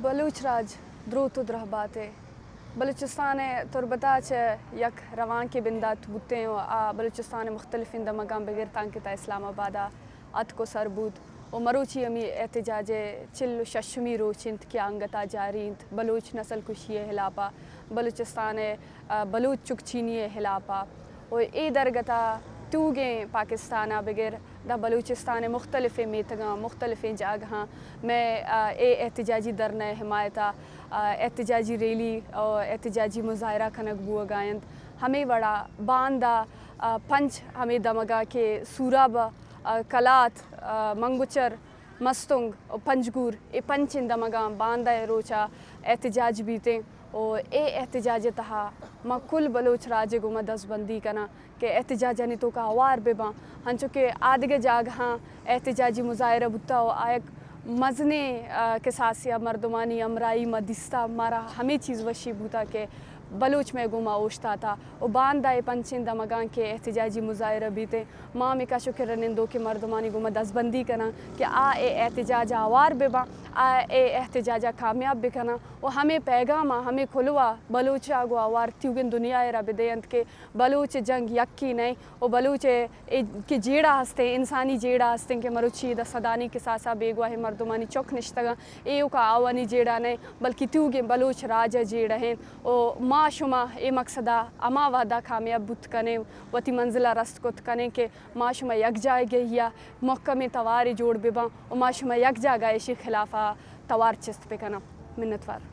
بلوچ راج دروت و درہبات ء بلوچستان ء تربت ء چہ یک روانکے بندات بوتیں و آ بلوچستان ء مختلفیں دمگاں بگر تانکہ تا اسلام آباد ء اتک و سر بوت و مروچی ہمے احتجاج ء چل و ششمی روچ انت کہ انگت ء جاری انت۔ بلوچ نسل کشی ء ہلاپ ء، بلوچستان ء، ء، بلوچ چکچینی ء ہلاپ ء و اے درگت ء توگیں پاکستان ء بگر داں بلوچستان ء مختلفیں میتگاں، مختلفیں جاگہاں مئے، ء، اے احتجاجی دھرنا ء حمایت ء، ء، احتجاجی ریلی ء احتجاجی مظاہرہ کنگ بوگ ء انت۔ ہمے وڑا باندا، ء، پنچ ہمے دمگاں کہ سوراب، ء، کلات، ء، منگچر، مستونگ و پنجگور، اے پنچیں دمگاں باندا ء روچا احتجاج بیتیں و اے احتجاج ء تہا ما کل بلوچ راج ء گوما دزبندی کناں کہ احتجاجانی توکا ہوار بہ باں، ہنچو کہ آدگہ جاگہاں احتجاجی مظاہرہ بوتا و آ یک مزنیں، آ، کساسے ء مردمانی ہمراہی ما دیستا، مارا ہمے چیز وشی بوتا کہ بلوچ مئے گوما اوشتاتا و باندا اے پنچیں دمگاں کہ احتجاجی مظاہرہ بیتیں، ما ہمے کش و کر ء نندوکیں مردمانی گوما دزبندی کناں کہ آ اے احتجاج ء ہوار بہ باں، آ اے احتجاج ء کامیاب بہ کناں و ہمے پیغام ء ہمے کلوہ بلوچ ء گوں ہوار تیوگیں دنیا ء را بہ دے انت کہ بلوچ جنگ یکے نئیں و بلوچ ء اے کہ جیڑہ ہستیں، انسانی جیڑہ ہستیں کہ مروچی ادا سدانی کساسا بیگواہیں مردمانی چک نشتگاں، ایوکا آوانی جیڑہ نئیں، بلکہ تیوگیں بلوچ راج ء جیڑہ انت و ما شما اے مقصدا ہما وہدا کامیاب بوت کنیں، وتی منزلا رست کت کنیں کہ ما شما یک جاگہیا محکمیں توارے جوڑ بہ باں و ما شما یک جاگہ ایشی خلافا توار چست بہ کناں۔ منتوار۔